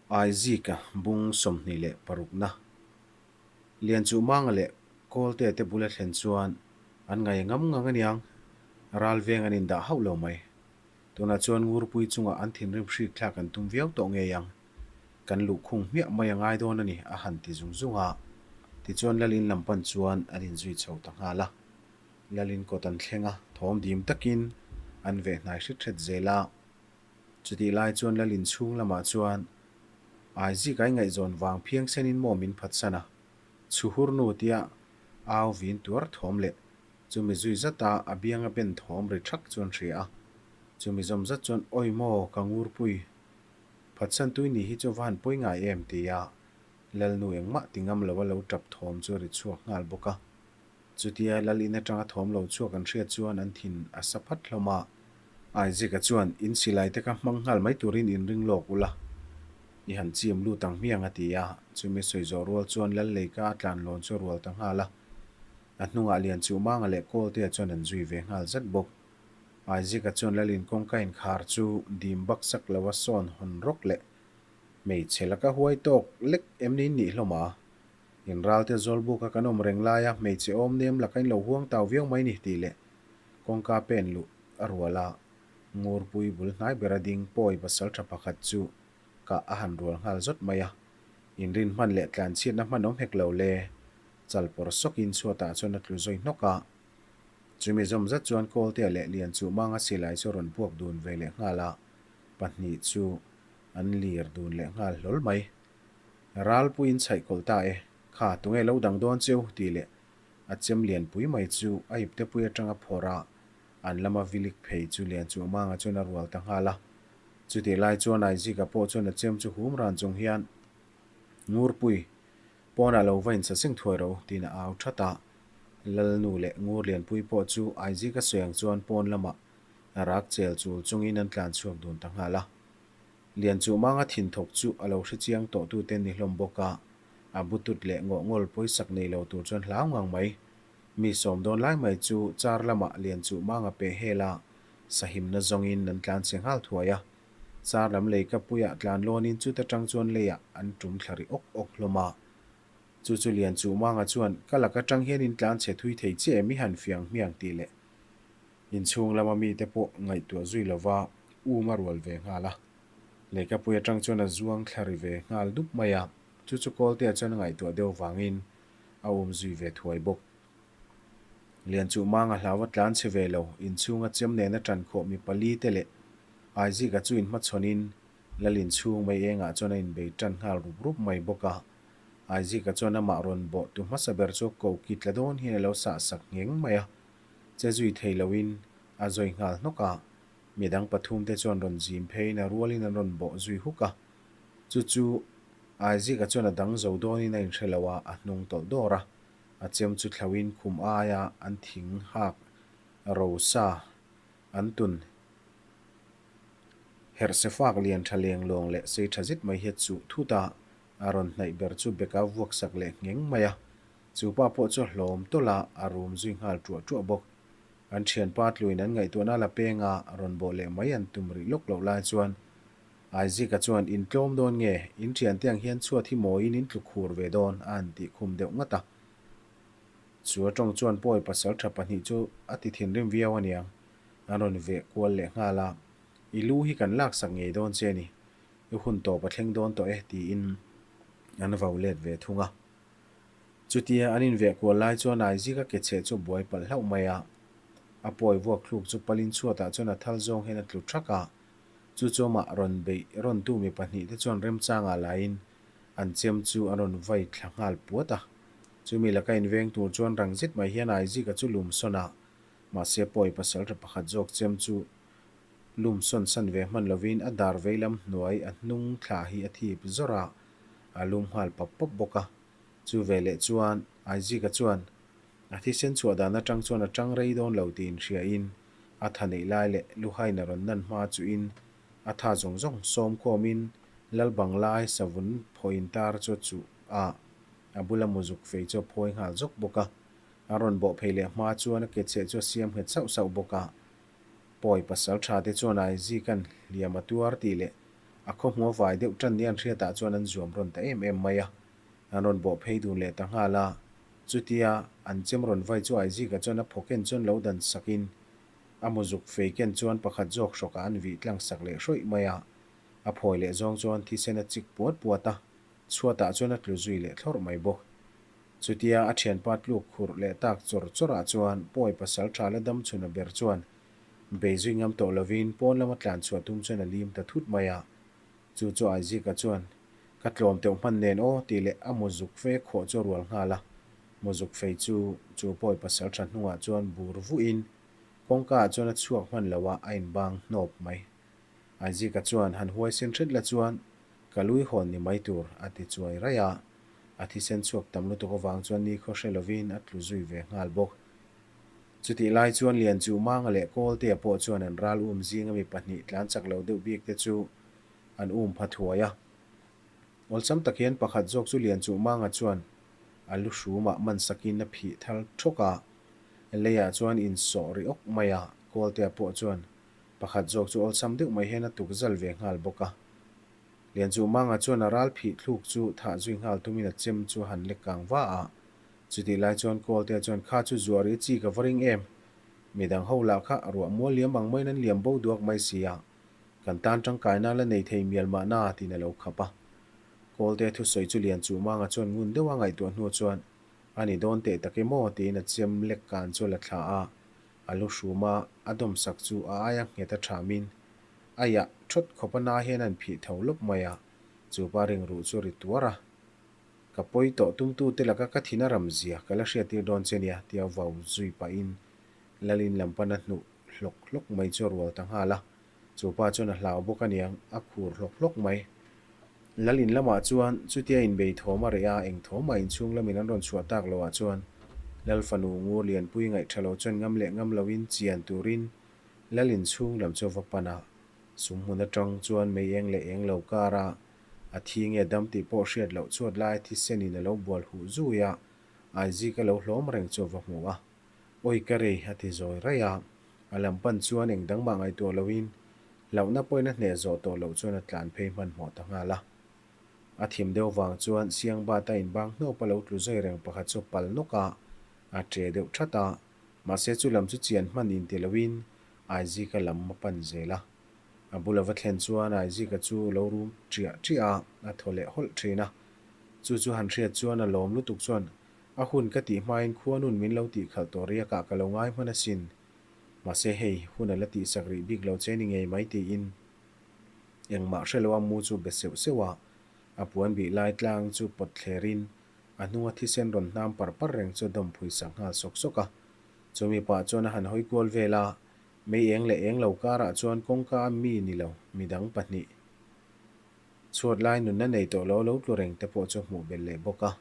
Aizika bung 26na Lianchuhmanga leh Kawlte te bula thlen chuan an ngai ngam ngang aniang, ral veng an indah hauh lo mai. Tunah chuan Ngurpui chungah an thinrim hrik thlak an tum viau tawh ngei ang. Kan luhkhung hmiah mai a ngai dawn a ni, a han ti zung zung a. Tichuan Lalin lam pan chuan an inzui chho ta nghal a. Lalin kawt an thleng a, thawm dim takin an veh hnai hret hret zel a. Chutih lai chuan Lalin chhung lamah chuan Aizik ai ngaihzawn vang phiang senin maw min phatsan a, chhuhur nu tia au vin tuar thawm leh chumi zui zata a bianga ben thawm ri thak chuan hria a. Chumi zawm zat chuan Awi maw ka ngurpui, phatsan tui ni hi chu va han pawi ngai em tia Lalnu engmah ti ngam lo a lo tap thawm chu a ri chhuak nghal bawk a. Chutia lal in atanga thawm lo chhuak an hriat chuan an thin a sa phat hlawm a. Aizika chuan, In silai te kha hmang nghal mai turin in ring lawk ula, i han chim lut ang hmiang a ti a. Chumi sawi zawh rual chuan lal leika a tlan lawn chu a rual ta nghal a. A hnungah Lianchuhmanga leh Kawltea chuan an zui ve nghal zat bawk. Aizika chuan lal in kawngka inkhar chu dim bak sak lo a sawn hawn rawk leh hmeichhe laka huai tawk lek em ni nih hlawm a? In ralte zawlbuk a kan awm reng laia hmeichhe awm nem laka in lo huang tau viau mai ni tih leh kawngka pen luh a rual a, Ngurpui bul hnai bera ding pawi pasal tha pakhat chu kah a han rual nghal zawt mai a. Inrin hman leh tlanchhiatna hman awm hek lo le, chal pawr sawkin chhuatah chuan a tlu zawi hnawk a. Chumi zawm zat chuan Kawltea leh Lianchuhmanga silai chu a rawn puak dun ve leh nghal a, pahnih chu an lir dun leh nghal hlawl mai. Ralpuiin chhaih kawlh ta e, kha tunge lo dang dawn cheu tih leh a chem lianpui mai chu a iptepui atanga phawrh a, an lama vilik phei chu Lianchuhmanga chuan a rual ta nghal a. Chutih lai chuan Aizika pawh chuan a chem chu hum ran chung hian, Ngurpui, pawnah lo va insaseng thuai ro tiin a au that a. Lalnu leh Ngur Lianpui pawh chu Aizika sawi ang chuan pawn lamah rak chel chul chungin an tlan chhuak dun ta nghal a. Lianchuhmanga thinthawk chu a lo hre chiang tawh tute ni hlawm bawk a, a butut leh ngawhngawl pawisak nei lo tur chuan hlau ngang mai. Mi sawm dawn lai mai chu car lamah Lianchuhmanga pe hel a, sahimna zawngin an tlan chhe nghal thuai a. Car lam lei ka puiah tlan lawnin chuta tang chuan leiah an tum thla ri awk awk hlawm a. Chu chu Lianchuhmanga chuan, Ka lak atang hian in tlan chhe thui thei chiah em i han fiang hmiang tih leh Inchhung lama mite pawh ngaihtuah zui lova um a rual ve nghal a. Lehkhapui atang chuan a zuang thla ri ve nghal dup mai a, chu chu Kawltea chuan a ngaihtuah deuh vangin a um zui ve thuai bawk. Lianchuhmanga hlau a tlan chhe ve lo, inchhunga chem nena tan khawh mi pali te leh Aizika chu inhmachhawnin Lal inchhung mai engah chuan a inbei tan nghal rup rup mai bawk a. Aizika chuan amah rawn bawh tu hmasa ber chu koki tla dawn hian a lo sahsak ngheng mai a. Che zui thei loin a zawi nghal hnawk a, midang pathumte chuan rawn zim pheiin a rualin an rawn bawh zui huk a. Chu chu Aizika chuan a dang zo dawnin a inhre lo a, a hnung tawlh dawr a. A chem chu thlauhin khum aia an thing hak rosa an tun herh sefak lian tha leng lawng leh sei tha zet mai hi a chuh thut a, a rawn hnaih ber chu beka vuak sak leh ngheng mai a. Chu pa pawh chu a hlawm tawlh a, a rum zui nghal ṭuah ṭuah bawk. An ṭhianpa tluin an ngaihtuahna la peng a, rawn bawh leh mai an tum rih lawk loh lai chuan Aizika chuan in tlawm dawn nge, in ṭhiante ang hian chhuat hi mawiin in tlu khur ve dawn a han tih khum deuh ngat a. Chu a ṭawng chuan pawi pasal ṭha pahnih chu a ti thinrim viau aniang, an rawn veh kual leh nghal a, I lu hi kan laksak ngei dawn che ni, i hun tawp a thleng dawn tawh e tiin an vau let ve thung a. Chutia an inveh kual lai chuan Aizika ke chheh chu a buai palh hlauh mai a. A pawi vuak thluk chu palin chhuatah chuan a thal zawng hian a tlu thak a. Chu chu amah rawn beih rawn tu mi pahnih te chuan remchangah laiin an chem chu an rawn vai thla nghal puat a. Chumi laka inveng tur chuan rang zet mai hian Aizika chu lum sawn a, mahse pawi pasaltha pakhat zawk chem chu lum sawn san ve hman lovin a dar veilam hnuai a hnung thla hi a thip zawrh a. A lum nghal pap pap bawk a. Chu veleh chuan Aizika chuan a thisen chhuah dan atang chuan a tang rei dawn lo tih inhriain a tha neih lai leh luhain a rawn nan hma chuhin a tha zawng zawng sawm khawmin lal banglai savun phawiin tar chu a chuh a, a bula muzuk fei chu a phawi nghal zawk bawk a. A rawn bawh phei leh hma chuan a ke chheh chu a siam nghet sauh sauh bawk a. Pawi pasal tha te chuan Aizika'n hliam a tuar tih leh. A khaw hmu a vai deuh tan nia an hriatah chuan an zuam rawn ta em em mai a. An rawn bawh phei dun leh ta nghal a. Chutia an chem rawn vai chu Aizika chuan a phaw ken chuan lo dan sakin a muzuk fei ken chuan pakhat zawk hrawkah an vih tlang sak leh hrawih mai a. A phawi leh zawng chuan thisen a chik puat puat a, chhuatah chuan a tlu zui leh thlawrh mai bawk. Chutia a thianpa tluk khurh leh tak chawr chawrah chuan pawi pasal tha la dam chhun a ber chuan bei zui ngam tawh lovin pawn lama tlan chhuah tum chuan a lim ta thut mai a. Chu chu Aizika chuan, Ka tlawm teuh hman nen aw tih leh a muzuk fe khawh chu a rual nghal a. Muzuk fei chu chu pawi pasal tha hnungah chuan bur vuhin kawngka ah chuan a chhuak hman lo a, a inbang hnawp mai. Aizika chuan han huaisen hret la chuan ka lui hawn ni mai tur a ti chuai raih a. A thisen chhuak tam lutuk avang chuan nikhaw hre lovin a tlu zui ve nghal bawk. Chutih lai chuan Lianchuhmanga leh Kawltea pawh chuan an ral um zinga mi pahnih tlan chak lo deuh bik te chu an um pha thuai a. Awlsam tak hian pakhat zawk chu Lianchuhmanga chuan a lu hrumah man sakin a phih thal thawk a, leiah chuan insawh ri awk mai a, Kawltea pawh chuan pakhat zawk chu awlsam deuh mai hian a tuk zal ve nghal bawk a. Lianchuhmanga chuan a ral phih thluk chu thah zui nghal tumin a chem chu a han lek kang va a, Chutih lai chuan Kawltea chuan kha chu zuah rih chi ka va ring em? Midang ho lah kha ruah mual liam ang maiin an liam bo duak mai si a, kan tan tangkaina la nei thei mial mahna tiin a lo khap a. Kawltea thusawi chu Lianchuhmanga chuan ngun deuha ngaihtuah hnu chuan a ni dawn teh tak em aw tiin a chem lek kan chu a la thla a, a lu hruma a dawmsak chu a aia nghet a thamin a yah thawt khawp a na hian an phih tho lawp mai a, chupa ringruh chu a ri tuar a. Ka pawi tawh tumtute laka ka thin a ram zia ka la hriattir dawn che nia tia vau zui pahin Lalin lam pana hnuh hlawk hlawk mai chu a rual ta nghal a. Chu pa chuan a hlau bawk aniang a khur hlawk hlawk mai. Lalin lamah chuan chutia inbei thawm a reh a, eng thawm mah inchhung lamin an rawn chhuah tak loah chuan Lal fanu ngur lianpui ngaihtha lo chuan ngam leh ngam loin chian turin Lalin chhung lam chu a va pan a. Sum hmun atang chuan mei eng leh eng lo kar a A thi nge dam tih pawh hriat loh chuat lai thisenin a lo bual huh zui a, Aizik a lo hlawm reng chu a va hmu a. Awi ka rei, a ti zawi raih a. A lam pan chuan eng dang mah ngaihtuah loin hlauhna pawhin a hneh zawh tawh loh chuan a tlan phei hmanhmawh ta nghal a. A thim deuh vang chuan Siangbata inbang hnawp a lo tlu zai reng pakhat chu a pal nawk a, a ṭe deuh ṭhat a. Mahse chu lam chu chian hman inti loin Aizika lam a pan zel a. A bula va thlen chuan Aizika chu lo rum ṭiah ṭiah a, a thaw leh hawlh ṭhin a. Chu chu han hriat chuan a lawm lutuk chuan, A hun ka tih hmain khuanun min lo tih khalh tawh riakah ka lo ngai hman asin. Mahse hei, hun a la tihsak rih bik lo che ni ngei mai tiin engmah hre lo a mu chu be seuh seuh a, a puan bih lai tlang chu pawt thlerin a hnunga thisen rawn hnam par par reng chu a dawm phui sak nghal sawk sawk a. Chumi pah chuan a han hawi kual vel a, Mei eng leh eng lo karah chuan kawngka a mi ni lo, midang pahnih. Chhuat lai nunna nei tawh lo lo tlu reng te pawh chu hmuh belh leh bawk a.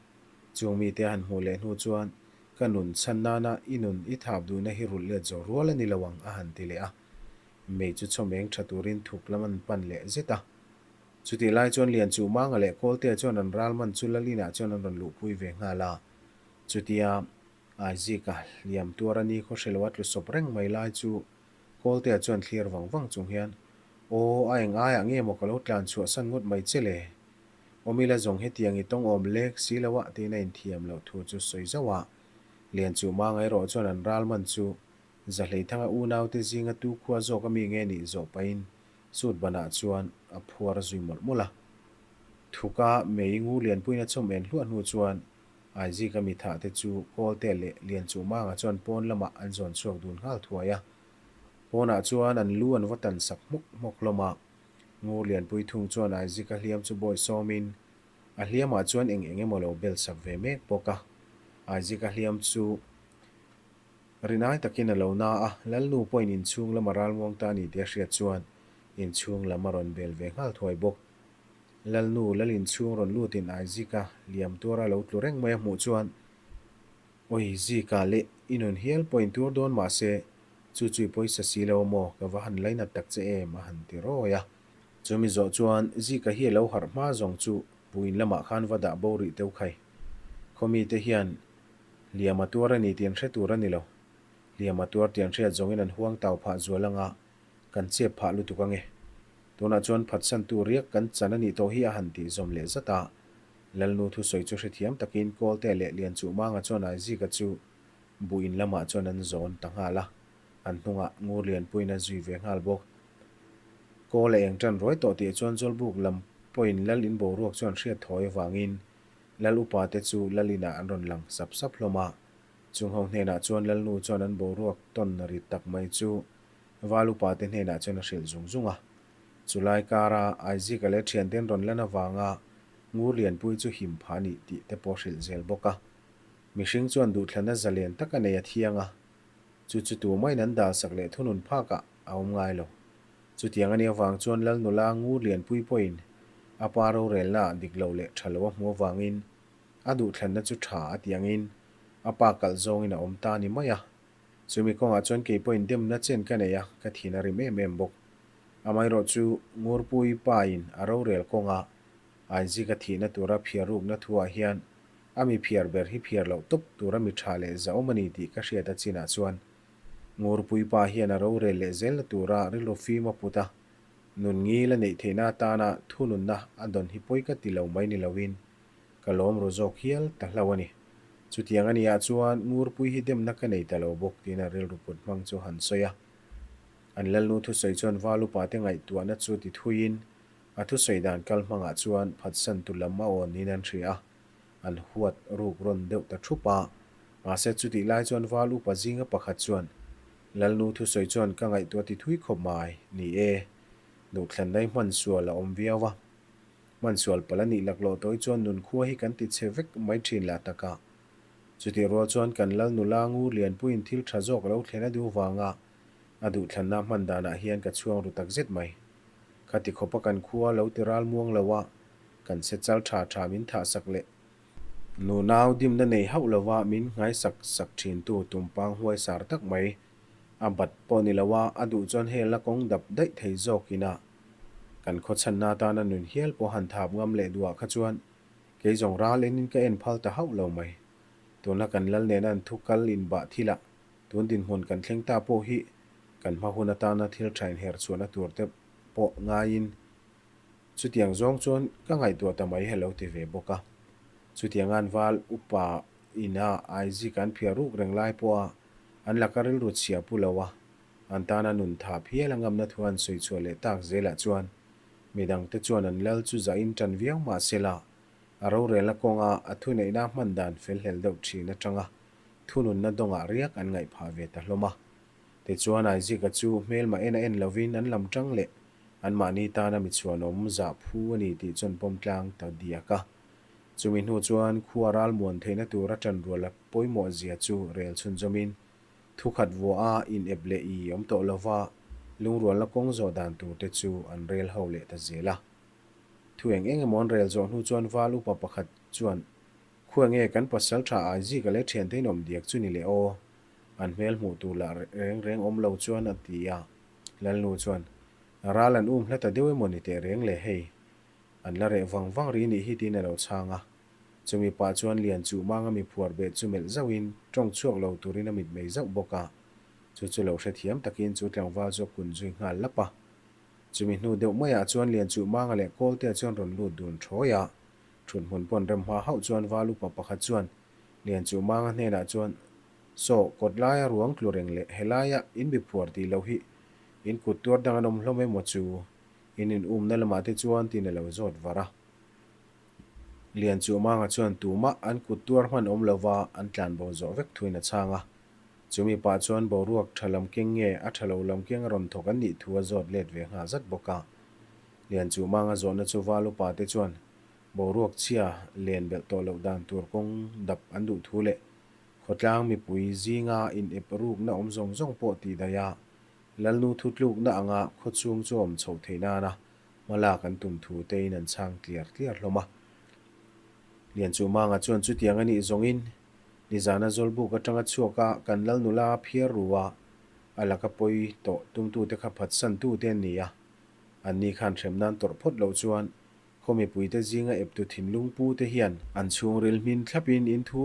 Chung mite a han hmuh leh hnu chuan, Ka nun chhan nana i nun i thap duhna hi rulh let zawh rual a ni lo ang a han ti leh a. Mei chu chhawm eng tha turin thuk lam an pan leh zet a. Chutih lai chuan Lianchuhmanga leh Kawltea chuan an ral man chu Lalinah chuan an rawn luhpui ve nghal a. Chutia Aizika hliam tuar a ni khaw hre lo a tlu sawp reng mai lai chu Kawltea chuan thlir vang vang chung hian, Aw, a eng aiah nge maw ka lo tlan chhuah san ngawt mai che le? Awmila zawng hetiang i tawng awm lek si lo ah tiin a inthiam loh thu chu sawi zauh a. Lianchuhmanga erawh chuan an ral man chu Zahleithanga unaute zinga tu khua zawk a mi nge nih zawh pahin sut banah chuan a phuar zui mawlh mawlh a. Thuka mei ngu lianpuiin a chawm en hluah hnu chuan Aizika mi thah te chu Kawlte leh Lianchuhmanga chuan pawn lamah an zawn chhuak dun nghal thuai a. Pawnah chuan an lu an va tan sak hmawk hmawk hlawm a. Ngur Lianpui thung chuan Aizika hliam chu bawi sawmin a hliamah chuan eng eng emaw lo bel sak ve mek bawk a. Aizika hliam chu rinai takin a lo na a, Lalnu pawhin inchhung lama ralmuang ta a ni tih a hriat chuan inchhung lam a rawn bel ve nghal thuai bawk. Lalnu, Lalin chhung rawn lutin Aizika liam tuara lo tlu reng mai a hmuh chuan, Awi, Zika leh i nun hial pawh in tuar dawn mah se, chu chu i pawisa si lo maw, ka va han lainat tak che em, a han ti rawi a. Chumi zawh chuan Zika hi a lo harh hma zawng chu puin lamah khan va dah bo rih teuh khai. Khawmite hian hliam a tuar a ni tih an hre tur a ni lo. Hliam a tuar tih an hriat zawngin an huang tau phah zual anga kan chep phah lutuk ange. Tunah chuan phatsantu riak kan chan a nih tawh hi a han tih zawm leh zat a. Lalnu thusawi chu hrethiam takin Kawlte leh Lianchuhmanga chuan Aizika chu buh in lamah chuan an zawn ta nghal a, an hnungah Ngurlianpuiin a zui ve nghal bawk. Kawl a eng tan ruai tawh tih chuan Zawlbuk lam pawhin Lal in boruak chuan hriat thawi avangin Lal upa te chu Lal inah an rawn lang sap sap hlawm a. Chung ho hnenah chuan Lalnu chuan an boruak tawn rit tak mai chu Val upa te hnenah chuan a hrilh zung zung a. Chulai kara Aizika leh thiante an rawn lan avanga Ngurlianpui chu him pha a nih tih te pawh hrilh zel bawk a. Mihring chuan duhthlanna zalen tak a nei a thiang a, chu chu tumah-in an dalsak leh thunun phakah a awm ngai lo. Chutiang a nih avang chuan Lal nula Ngurlianpui pawhin a pa rorelnaah dik lo leh tha lo a hmuh avangin a duhthlanna chu tha a tih angin a pa kalh zawngin a awm ta a ni mai a. Chumi kawngah chuan kei pawhin demna chen ka nei a, ka thin a rim em em bawk. Amaherawh chu Ngurpui pa-in a rorel kawngah Aizika thihna tura phiar rukna thuah hian a mi phiar ber hi phiar loh tawp tura mi tha leh zahawm a ni tih ka hriat a chinah chuan Ngurpui pa hian a rorel leh zelna tura rilru fim a put a, nun ngil a neih theihna atana thununna a dawn hi pawi ka ti lo mai ni loin ka lawm ru zawk hial ta hlo a ni. Chutiang a nih chuan Ngurpui hi demna ka nei ta lo bawk tiin a rilru put hmang chu han sawi a. An Lalnu thusawi chuan Val upate ngaihtuahna chu ti thuiin a thusawi dan kal hmangah chuan phatsantu lam a awn niin an hria a, an huat ruk rawn deuh ta thup a. Mahse chutih lai chuan Val upa zinga pakhat chuan Lalnu thusawi chuan ka ngaihtuah ti thui khawp mai, ni e, duhthlanna i hman sual a awm viau a. Hman sual palh a nih laklawh tawh hi chuan nunkhua hi kan ti chhe vek mai thin lah tak a. Chutih rual chuan kan lal nula ngur lianpuiin thil tha zawk a lo thlen a duh vanga a duhthlanna hman danah hian ka chhuang ru tak zet mai. Khati khawpa kan khua lo ti ral muang lo a, kan se chal tha tha min thah sak leh. Nunau dimna nei hauh lova min nghaisak sak thintu tumpang huaisar tak mai a bat pawh ni lo a, a duh chuan hel la kawng dap daih thei zawk ina kan khawchhanna atana nun hial pawh han thap ngam leh duah kha chuan kei zawng ral enin ka en phal ta hauh lo mai. Tuna kan lal nena an thu kal inbah thilah tun dinhmun kan thleng ta pawh hi kan hma hun atana thil tha inher chhuahna tur te pawh ngaiin chutiang zawng chuan ka ngaihtuah ta mai hello ti ve bawk a. Chutianga'n val upa ina Isaac an phiar ruk reng lai pawha an laka rilru chhia pu lo a, an tana nun tha phial a ngamna thu an sawi chhuah leh tak zelah chuan midangte chuan an lal chu zahin tan viau mah sela a rorelna kawnga a thuneihna hman dan felhlel deuh thin atanga thununna dawngah riak an ngaih phah ve ta hlawm a. Tichuan Aizika chu hmelma en a en lovin an lam tang leh anmahni tana mi chhuanawm zah phu a ni tih chuan pawm tlang ta diak a. Chumi hnu chuan khua ral muan theihna tura tanrual a pawimawh zia chu rel chhunzawmin Thukhat vuaha in ep leh i awm tawh lova, lungrualna kawng zawh dan tur te chu an rel ho leh ta zel a. Thu eng eng emaw an rel zawh hnu chuan val upa pakhat chuan, Khu enge kan pasal tha Aizika leh thiante in awm diak chu ni le aw? An hmel hmuh tur lah reng reng awm lo chuan a ti a. Lalnu chuan, Ral an um hla ta deuh emaw ni teh reng le hei. An la reh vang vang ri nih hi tiin a lo chhang a. Chumi pah chuan Lian chuh manga mi phuar beh chu melh zauhin tawng chhuak lo turin a mitmei zauh bawk a. Chu chu lo hrethiam takin chu tlangval chu a kun zui nghal lap a. Chumi hnu deuh maiah chuan Lian chuh manga leh Kawltea chuan rawn lut dun thawi a. Thut hmun pawn rem hma hauh chuan val upa pakhat chuan Lian chuh manga hnenah chuan, Saw, kawt laia ruang tlu reng leh helaia in mi phuar tih loh hi in kut tuar dang an awm hlawm emaw chu in in umna lamah te chuan tiin a lo zawt var a. Lian Chuhmanga chuan tumah an kut tuar hman awm lova an tlanbo zawh vek thuin a chhang a. Chumi pah chuan boruak tha lam keng nge a tha lo lam keng a rawn thawk an nih thu a zawt let ve nghal zat bawk a. Lian Chuhmanga zawhna chu val upa te chuan boruak chhia len belh tawh loh dan tur kawng dap an duh thu leh khawtlang mipui zinga in ep rukna awm zawng zawng pawh tih daih a Lalnu thutlukna anga khawchhung chu awm chhoh theih nana Hma lak an tum thu tein an chhang tliar tliar hlawm a. Lianchuhmanga chuan chutiang a nih zawngin nizana Zawlbuk atanga chhuak a kan lal nula phiar ru a, a laka pawi tawh tumtute kha phatsantu te an ni a. Anni khan hrem nan tawrh phawt loh chuan khaw mipuite zinga eptu thinlung pu te hian an chhungril hmin thlapin in thu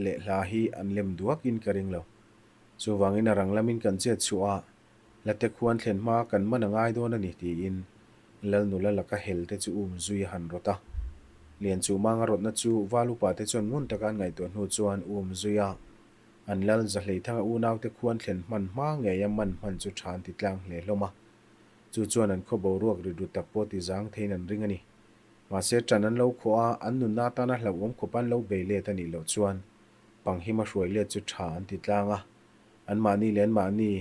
leh hla hi an lem duakin ka ring lo. Chuvangin a rang lamin kan chet chhuah a, Hlate khuan thlen hma kan man a ngai dawn a ni tiin. Lal nula laka hel te chu um zui a han rawt a. Lianchuhmanga rawtna chu Val upa te chuan ngun taka an ngaihtuah hnu chuan um zui a. An lal Zahleithanga unaute khuan thlen hman hma ngeia man hman chu tha an ti tlang hle hlawm a. Chu chuan an khaw boruak ri ru tak pawh ti zang theiin an ring a ni. Mahse ṭan an lo khawh a, an nunna atana hlauhawm khawpa an lo bei let a nih loh chuan Panghima hruai let chu tha an ti tlang a. Anmahni leh anmahni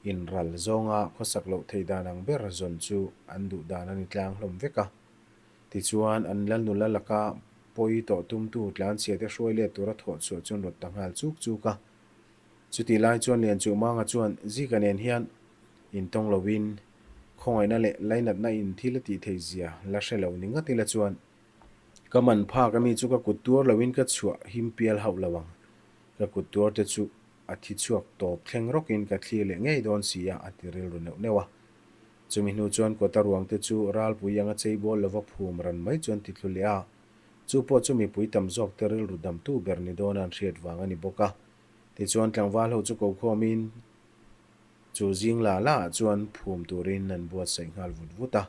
inral zawnga khawsak loh theih dan ang ber zawn chu an duh dan a ni tlang hlawm vek a. Tichuan, an lal nula laka pawi tawh tumtu tlanchhia te hruai let tura thawh chhuah chu an rawt ta nghal chuk chuk a. Chutih lai chuan Lianchuhmanga chuan Zika nen hian intawng loin khawngaihna leh lainatna in thil a tih theih zia la hre lo ni ngat ila chuan ka man phak ami chu ka kut tuar loin ka chhuah him pial hauh lo ang. Ka kut tuar te chu a thi chhuak tawp thleng rawkin ka thlir leh ngei dawn si a, a ti rilru neuh neuh a. Chumi hnu chuan kawta ruang te chu ralpui anga chei bawl lova phum ran mai chuan ti thlu leh a, chu pawh chu mipui tam zawk te rilru damtu ber ni dawna an hriat vang a ni bawk a. Tichuan tlangval ho chu ko khawmin chu zing la la ah chuan phum turin an buatsaih nghal vut vut a.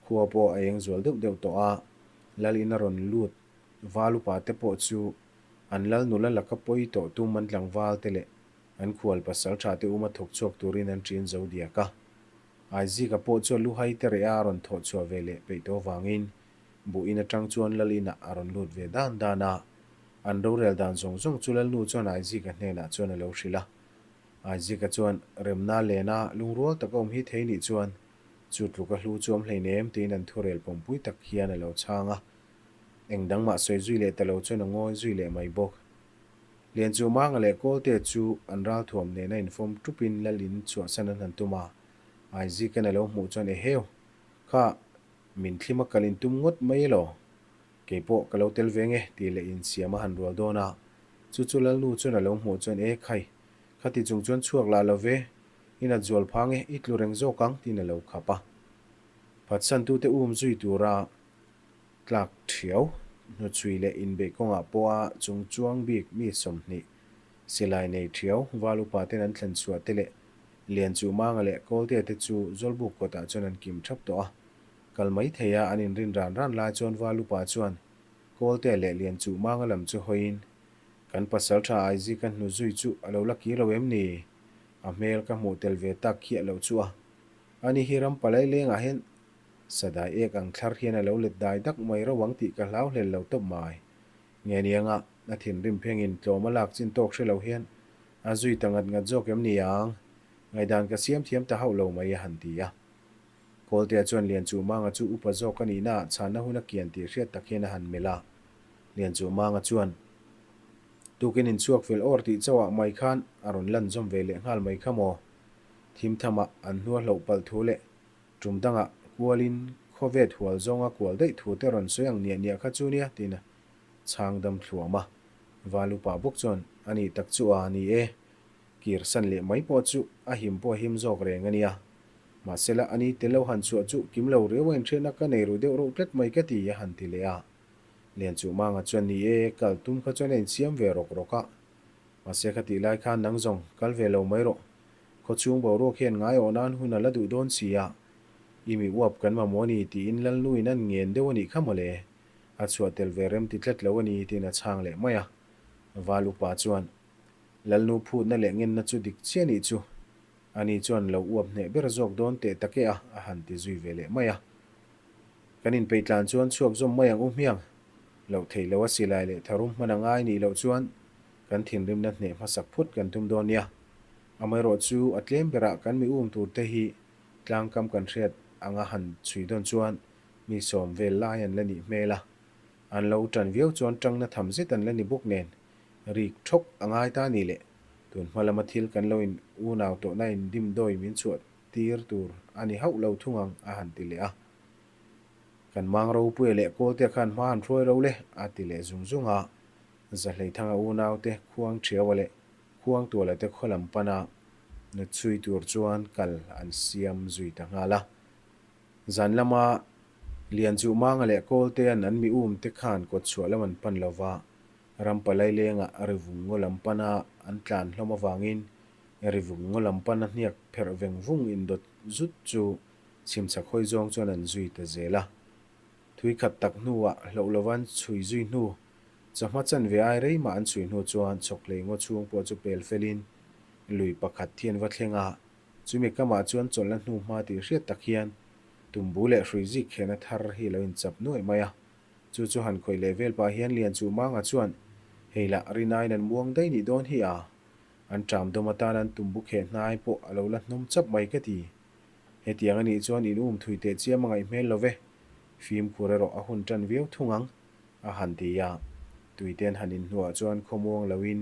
Khua pawh a eng zual deuh deuh tawh a, lal in a rawn lut val upa te pawh chu an lal nula laka pawi tawh tum an tlangval te leh an khual pasal tha te uma thawk chhuak turin an ṭin zo diak a. Aizika pawh chuan luhai te reh a rawn thawh chhuah ve leh peih tawh avangin buh in aṭang chuan lal inah a rawn lut ve dan dan a. An rorel dan zawng zawng chu lalnu chuan Aizika hnenah chuan a lo hrilh a. Aizika chuan remna lena lungrual taka awm hi thei nih chuan chu tluk a hlu chu awm hleinem tiin an thurel pawmpui tak hian a lo chhang a. Eng dang mah sawi zui leh ta lo chuan a ngawi zui leh mai bawk. Lianchuhmanga leh Kawlte chu an ralthuam nena infawm tupin lal in chhuahsan an han tum a, Aizikan a lo hmuh chuan Eheu! Kha, min thlima kal in tum ngawt mai elaw? Kei pawh ka lo tel ve nge tih leh insiam a han rual dawn a, chu chu Lalnu chuan a lo hmuh chuan E khai! Khati chung chuan chhuak lah lo ve, i nat zual phang e, i tlu reng zawk ang tiin a lo khap a. Phatsantute um zui tura Tlak thiau, hnuchhui leh inbeih kawngah pawha chung chuang bik mi 20 silai nei thiau val upa ten an thlen chhuah te leh Lianchuhmanga leh Kawltea te chu Zawlbuk kawtah chuan an kim thap tawh a. Kal mai thei a an inrin ran ran lai chuan val upa chuan Kawltea leh Lianchuhmanga lam chu hawiin, Kan pasal tha Aizika hnu zui chu a lo la kir lo em ni? A hmel ka hmuh tel ve tak khiah loh chu a. Ani hi ram palai lengah hian Sadai ek ang thlar hian a lo let dai dak mai ro ang tih ka hlau hlel lo tawp mai. Nge nianga a thinrim phengin tlawm a lak chin tawk hre lo hian a zui ta ngat ngat zawk em ni ang? Ngaihdan ka siam thiam ta hauh lo mai a han ti a. Kawltea chuan Lianchuhmanga chu upa zawk a nihna ah chhanna hun a kian tih hriat tak hian a han melh a. Lianchuhmanga chuan tukin inchhuak fel awr tih chauh ah mai khan a rawn lan zawm ve leh nghal mai kha maw? Thim tham ah an hnua hloh palh thu leh Tum dangah kualin khawvet hual zawnga kual daih thu te rawn sawi ang niah niah kha chu nia tiin a chhang dam thluam a. Val upa bawk chuan a nih tak chu a ni e, kir san leh mai pawh chu a him pawh a him zawk reng a nia. Mahsela a ni tel lo han chhuah chu kim lo riau a inhriatna ka nei ru deuh reuh tlat mai ka ti a han ti leh a. Lianchuhmanga chuan ni e, kal tum kha chuan a insiam ve rawk rawk a. Mahse kha tih lai khan nang zawng kal ve lo mai rawh. Khawchhung boruak hian ngaiawh nan hun a la duh dawn si a, i mi uap kan mamawh a ni tiin Lalnuin an ngen deuh a nih kha mawle. A chhuah tel ve rem ti tlat lo a ni tiin a chhang leh mai a. Val upa chuan, Lalnu phutna leh ngenna chu dik chiah nih chu. Ani chuan lo uap hneh ber zawk dawn teh tak e a, a han ti zui ve leh mai a. Kan inpeih tlan chuan chhuak zawm mai ang u hmiang. Loh theih loh a silai leh tharum hman a ngai nih loh chuan kan thinrimna hneh hmasak phut kan tum dawn nia. Amaherawh chu a tlem berah kan mi um tur te hi tlangkam kan hriat anga han chhui dawn chuan mi sawm vel lai an la nih hmel a. An lo tan viau chuan tangna tham zet an la ni bawk nen rik thawk a ngai ta ni le. Tun hma lama thil kan lo in unau tawhna in dimdawi min chhuah tir tur a ni hauh lo thung ang a han ti leh a. Kan mang ropuia leh Kawltea khan hma han hruai ro le a ti leh zung zung a. Zahleithanga unaute khuang thiaua leh Khuangtuala te khaw lam pana nutchhui tur chuan kal an siam zui ta nghal a. Zan lama Lianchuhmanga leh Kawltea'n an mi um te khan kawtchhuah lam an pan lo va, Rampalai lengah Rivung ngaw lam pana an tlan hlawm avangin Rivung ngaw lam pana hniak pherh veng vung indawt zut chu. Chhimchhak hawi zawng chuan an zui ta zel a. Thui khat tak hnuah hloh lova an chhui zui hnu, chawhma chanve ai rei mah an chhui hnu chuan chhawkhlei ngaw chhung pawh chu pel felin lui pakhat hi an va thleng a. Chumi kamah chuan chawlhna hnu hma tih hriat tak hian tumbu leh hrui zik khehna thar hi a lo inchap nuaih mai a. Chu chu han khawih leh vel pah hian Lianchuhmanga chuan, Hei lah, rinaiin an muang daih nih dawn hi a. An ṭam dawm atan an tumbu kheh hnai pawh a lo la hnawm chap mai ka ti. Hetiang a nih chuan in um thui teh chiam a ngaih hmel lo ve. Fimkhur erawh a hun ṭan viau thung ang, a han ti a. Tuite an han inhnuah chuan khawmuang loin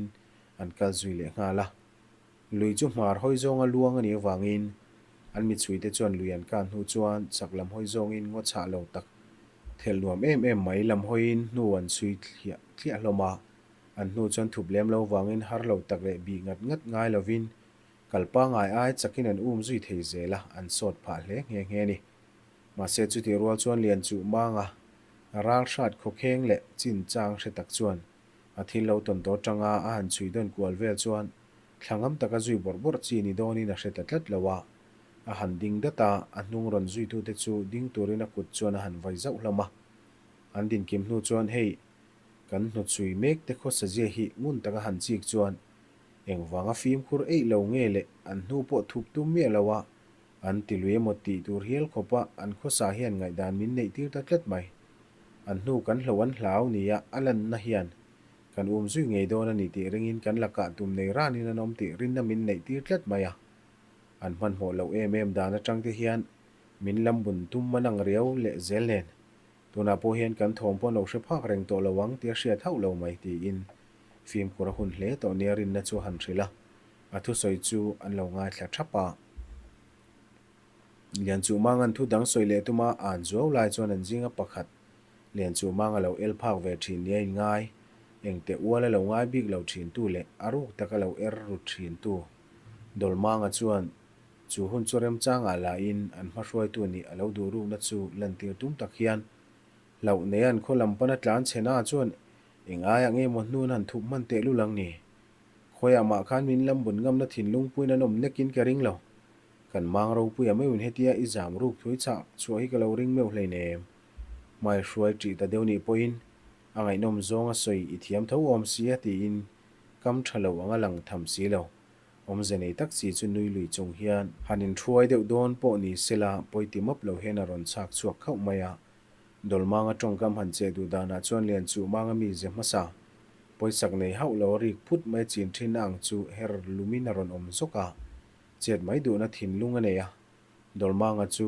an kal zui leh nghal a. Lui chu hmar hawi zawnga luang a nih avangin an michhuite chuan lui an kan hnu chuan chak lam hawi zawngin ngaw chhah lo tak thelh nuam em em mai lam hawiin hnu an chhui thliah thliah hlawm a. An hnu chuan thup lem lo vangin har lo tak leh bih ngat ngat ngai lovin kal pangai ai chakin an um zui thei zel a, an sawt phah hle nghe nghe a ni. Mahse chutih rual chuan Lianchuh Manga ral hrat khawkheng leh chin chang hre tak chuan A thil lo tawn tawh atanga a han chhui dawn kual vel chuan thla ngam taka zui bawrh bawrh chi ni dawnin a hre ta tlat lo a. A han ding dat a, a hnung rawn zuitute chu ding turin a kut chuan a han vai zauh hlawm a. An dinkim hnu chuan hei kan hnuchhui mek te khawsa zia hi ngun taka han chik chuan engvanga fimkhur eih lo nge leh an hnu pawh thup tum miah lo a, an ti lui emaw tih tur hial khawpa an khawsa hian ngaihdan min neih tir ta tlat mai. An hnu kan hlo an hlau nia a lanna hian kan um zui ngei dawn a ni tih ringin kan lakah tum nei ranin an awm tih rinna min neih tir tlat mai a. An hmanhmawh loh em em dan atang te hian min lam bun tum an ang riau leh zel nen tunah pawh hian kan thawm pawh an lo hre phak reng tawh lo ang tih a hriat hauh lo mai tiin fimkhur a hun hle tawh nia rinna chu a han hrilh a. A thusawi chu an lo ngaithla thap a. Lianchuhmanga'n thu dang sawi leh tuma an zuau lai chuan an zinga pakhat Lianchuhmanga lo el phak ve thin nia inngai, engte ual a lo ngai bik lo thintu leh a ruk taka lo er ru thintu Dawlmanga chuan chu hun chu remchangah lahin an hmahruaitu nih a lo duh rukna chu lantir tum tak hian hlauh nei an khaw lam pana tlan chhena chuan eng aiah nge maw hnun han thup hman teh lul ang ni? Khawiah mah khan min lam bun ngamna thinlung puiin an awm nekin ka ring lo. Kan mang ropui a meuhin hetia i zam ruk thui chah chhuah hi ka lo ring meuh hleinem. Hmai hruai ṭih ta deuh nih pawhin a ngaihnawm zawng a sawi i thiam tho awm si a tiin kam ṭha lo ang a lang tham si lo. Awmze nei tak chi chu nui lui chung hian han inhruai deuh dawn pawh ni sela pawi ti map lo hian a rawn chhak chhuak khauh mai a. Dawlmanga tawngkam han cheh duh danah chuan Lianchuhmanga mize hmasa pawisak nei hauh lo a rik phut mai chin ṭhin a ang chu her lumin a rawn awm zawk a. Chet mai duhna thinlung a nei a, Dawlmanga chu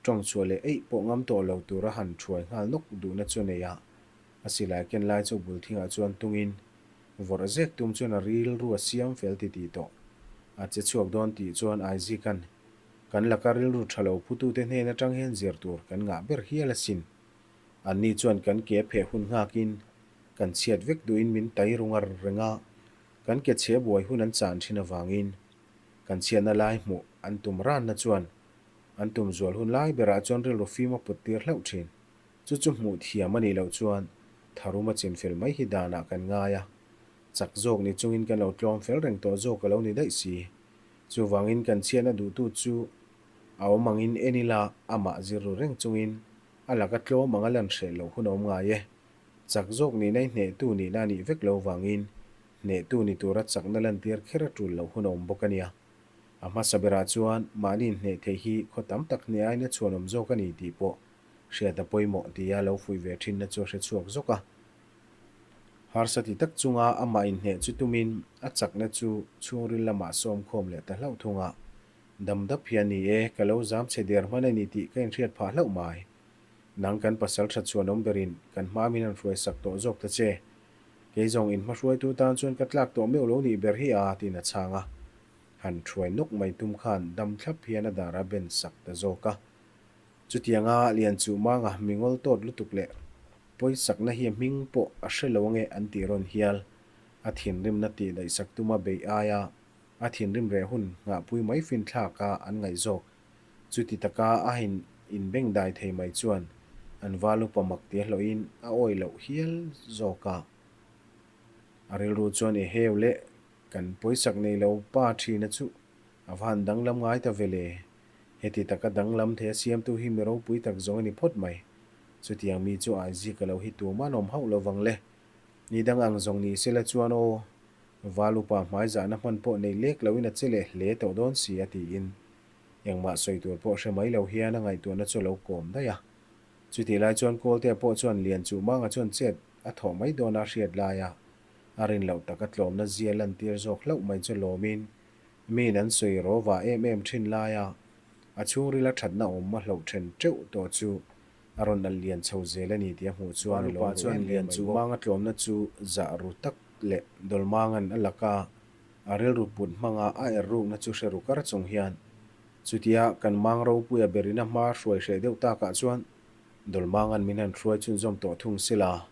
tawng chhuah leh eih pawh ngam tawh lo tura han thuai nghal nawk duhna chu a nei a, a silai ken lai chu bul thingah chuan tungin vawrh zek tum chuan a rilru a siam fel ti tih tawh. A che chhuak dawn tih chuan Aizika'n kan laka rilru tha lo phutute hnen atang hian zir tur kan ngah ber hial asin. Anni chuan kan ke pheh hun nghakin kan chhiat vek duhin min tai ru ngar reng a, Kan ke chhe buai hun an chan thin avangin kan chhiatna lai hmuh an tum ranna chuan an tum zual hun lai berah chuan rilru fim a put tir hlauh thin. Chu chu hmuh thiam a nih loh chuan tharum a chin fel mai hi danah kan ngai a, chak zawk ni chungin kan lo tlawm fel reng tawh zawk a lo ni daih si. Chuvangin kan chhiatna duhtu chu a awm angin en ila amah zir ru reng chungin a laka tlawm anga lan hreh loh hun a awm ngai e. Chak zawk nihna i hnehtu nihna a nih vek lo vangin hnehtu ni tura chakna lantir kher a tul loh hun a awm bawk a nia. A hmasa berah chuan mahni inhneh theih hi khaw tam tak hneh aiin a chhuanawm zawk a ni tih pawh hriat a pawimawh tia lo fuih ve thinna chu a hre chhuak zawk a. Harsa ti tak chunga amah inhneh chu tumin a chakna chu chhungril lamah sawm khawm leh ta hlauh thung a. Dam dap hian ni e, ka lo zam chhe der hman a ni tih ka inhriat phah hlauh mai. Nang kan pasal that chuan awm berin kan hma min han hruai sak tawh zawk ta che. Kei zawng in hmahruaitu tan chuan ka tlak tawh meuh lo nih ber hi a, tiin a chhang a. Han thuai nawk mai tum khan dam thlap hian a dar a ben sak ta zawk a. Chutianga Lianchuhmanga mi ngawl tawt lutuk leh pawisakna hi a hming pawh a hre lo ange an tih rawn hial. A thinrimna tih daihsak tuma beih aia a thinrim reh hun nghahpui mai finthlak a an ngaih zawk. Chuti taka a in inbengdai thei mai chuan an val upa mak tia hlawhin a awi loh hial zawk a. A rilru chuan i heu leh kan pawisak nei lo pa thina chu a va han danglam ngai ta ve le. Heti taka danglam thei a siamtu hi mi ropui tak zawng a ni phawt mai. Chutiang mi chu Aizika lo hi tumah an awm hauh lo vang le. Ni dang ang zawng ni sela chuan aw, Val upa hmaizahna hman pawh nei lek loin a che leh hle tawh dawn si a tiin engmah sawi tur pawh hre mai lo hian a ngaihtuahna chu a lo kawm daih a. Chutih lai chuan Kawltea pawh chuan Lianchuh Manga chuan chet a thawh mai dawna hriat laia a rin loh taka tlawmna zia lantir zawk hlauh mai chu lawmin miin an sawi rawva em em thin laia a chhungrila thatna awm a hloh then teuh tawh chu a rawn alh lian chho zel a ni tih a hmuh chuan a lawm ru em em mai bawk. Manga tlawmna chu zah ru tak leh Dawlmanga'n a laka a rilru put hmanga a er rukna chu hre ru kar chung hian chutia kan mang ropuia berina hma hruai hreh deuh takah chuan Dawlmanga'n min han hruai chhunzawm tawh thung sela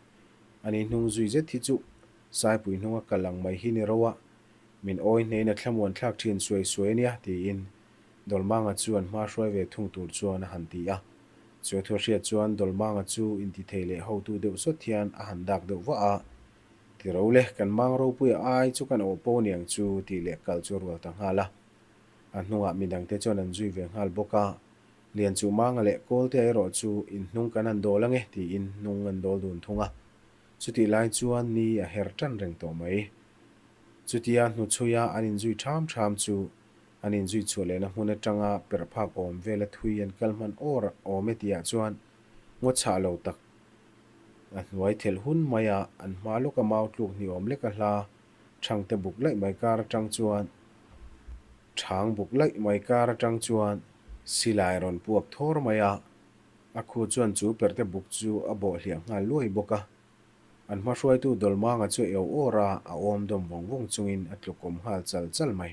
ani hnung zui zet hi chu Saipui hnunga kal ang mai hi ni ro a, min awi hnein a thlamuan thlak thin suai suai a nia tiin Dawlmanga chu an hma hruai ve thung tur chuan a han ti a. Chu thu hriat chuan Dawlmanga chu intithei leh hotu deuh sawt hian a han dak deuh vah a, Ti ro le, kan mang ropuia ai chu kan awh pawh niang chu tih leh kal chu a rual ta nghal a. A hnungah midangte chuan an zui ve nghal bawk a, Lianchuhmanga leh Kawltea erawh chu inhnung kan han dawl ange tiin hnung an dawl dun thung a. Chutih lai chuan ni a her tan reng tawh mai. Chutia hnuchhuia an inzui ṭham ṭham chu an inzui chhuah lehna hmun aṭanga perh phak awm vela thui an kal hman awr awm e tihah chuan ngaw chhah lo tak a hnuai thelh hun maia an hma lawka mau tluk ni awm leka hla ṭhangte buk laih mai kar aṭang chuan ṭhang buk laih mai kar aṭang chuan silai rawn puak thawr mai a. A khu chuan chu perte buk chu a bawh hliah nghal luai bawk a. An hma hruaitu Dawlmanga chu eu awr a, a awm dawm vawng vawng chungin a tlukawm nghal chal chal mai.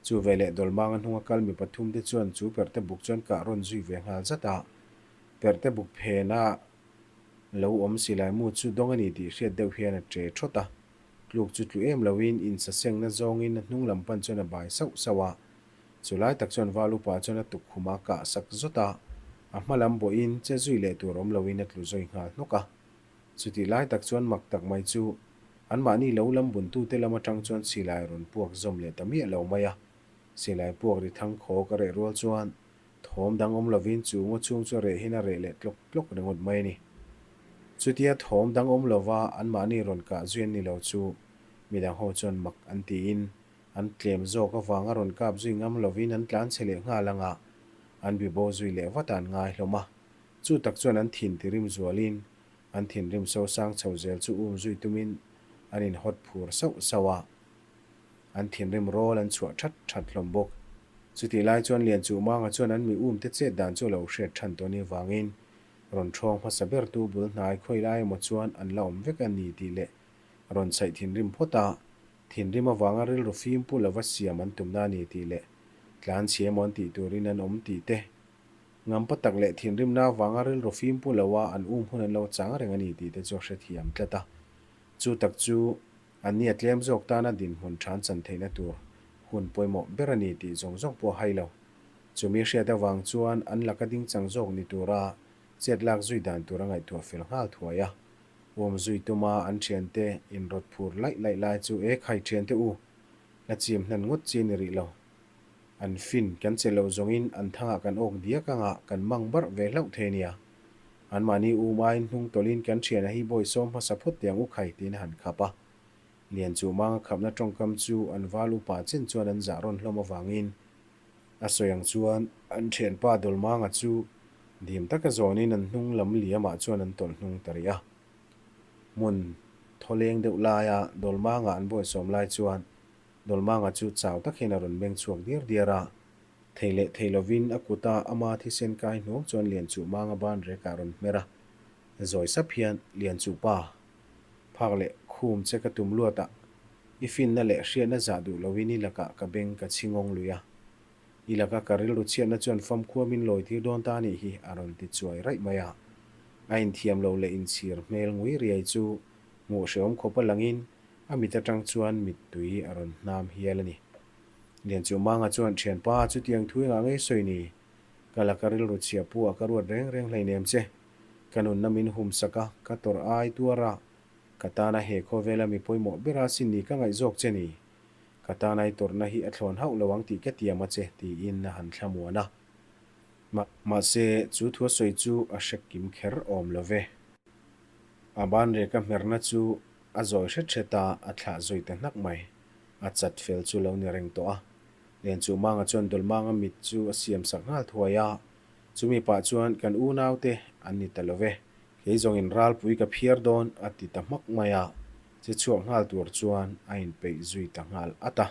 Chu veleh Dawlmanga hnunga kal mi pathumte chuan chu perte buk chuan kah rawn zui ve nghal zat a. Perte buk phena lo awm silai mu chu dawng a ni tih hriat deuh hian a ṭe ṭhawt a. Tluk chu tlu em loin insasengna zawngin a hnung lam pan chuan a bai sauh sauh a. Chu lai tak chuan Val upa chuan a tukkhum a kah sak zawt a, a hma lam bawhin che zui leh tur awm loin a tlu zawi nghal hnawk a. Chutih lai tak chuan mak tak mai chu anmahni lo lam buntute lam atang chuan silai rawn puak zawm leh ta miah lo mai a. Silai puak ri thang khawk a reh rual chuan thawm dang awm lovin chu ngaw chhung chu a rehin a reh leh tlawk tlawk ringawt mai a ni. Chutia thawm dang awm lova anmahni rawn kah zui an ni lo chu midang ho chuan mak an tiin An tlem zawk avanga rawn kap zui ngam lovin an tlan chhe leh nghal anga an bibo zui leh vat a an ngai hlawm a. Chu tak chuan an thin tirim zualin an thinrim sosang chho zel chu um zui tumin an inhawt phur sauh sauh a. An thinrim rawl an chhuah that that hlawm bawk. Chutih lai chuan Lianchuhmanga chuan an mi um te chet dan chu a lo hriat than tawh ni vangin rawn ṭhawng hmasa bertu bul hnai khawi lai emaw chuan an la awm vek a ni tih leh rawn chhaih thinrim phawt a. Thinrim avanga rilru fim pu lova siam an tumna a ni tih leh tlan chhia emaw an tih turin an awm tih te, ngampa tak leh thinrimna avanga rilru fim pu loa an um hun an lo chang reng a ni tih te chu a hrethiam tlat a. Chu tak chu anni a tlem zawk tana dinhmun than chan theihna tur hun pawimawh ber a ni tih zawng zawng pawh a hai lo. Chumi hriat avang chuan an laka dingchang zawk ni tura chet lak zui dan tur a ngaihtuah fel nghal thuai a. Awm zui tuma an thiante inrawt phur laih laih lai chu e khai thiante u, la chim hnan ngawt chi ni rih lo. An fin kan che loh zawngin an thangah kan awk diak anga kan mang barh ve hlauh thei nia. Anmahni um aiin hnung tawlhin kan thiana hi bawi sawm hmasa phawt tiang u khai tiin a han khap a. Lianchuh manga khapna tawngkam chu an val upa chen chuan an zah rawn hlawm avangin A sawi ang chuan an thianpa Dawlmanga chu dim taka zawnin an hnung lam liamah chuan an tawlh hnung ta rih a. Hmun thawleng deuh laia Dawlmanga an buaisawm lai chuan Dawlmanga chu chau tak hian a rawn beng chhuak diar diar a. Thei leh thei lovin a kuta ama thisen kai hnuang chuan Lianchuhmanga ban rekah a rawn hmer a. Zawi sap hian, Lianchuhpa, phak leh khum che ka tum luat a, i finna leh hriatna zah duh loin i lakah ka beng ka chhi ngawng lui a. I laka ka rilru chhiatna chuan famkhua min lawi tir dawn ta anih hi, a rawn ti chuai raih mai a. A inthiam lo leh inchhir hmel ngui riai chu hmuh hrehawm khawp a langin a mit atang chuan mittui a rawn hnam hial a ni. Lianchuhmanga chuan, Thianpa, chutiang thu engah ngei sawi ni? Ka laka rilru chhia pu a ka ruat reng reng hleinem che. Ka nunna min hum sak a, ka tawrh ai tuar a, ka tana he khawvela mi pawimawh bera sin ni ka ngaih zawk che ni. Ka tana i tawrhna hi a thlawn hauh lo ang tih ka tiam a che, tiin a han thlamuan a. Mahse, chu thu a sawi chu a hre kim kher awm lo ve. A banreka hmerna chu a zawi hret hret a, a thlah zui ta hnak mai. A chat fel chu lo ni reng tawh a. Lianchuhmanga chuan Dawlhmanga mit chu a siam sak nghal thuai a. Chumi pah chuan kan unaute an ni ta lo ve. Kei zawngin ralpui ka phiar dawn a ti ta hmak mai a. Che chhuak nghal tur chuan a inpeih zui ta nghal at a.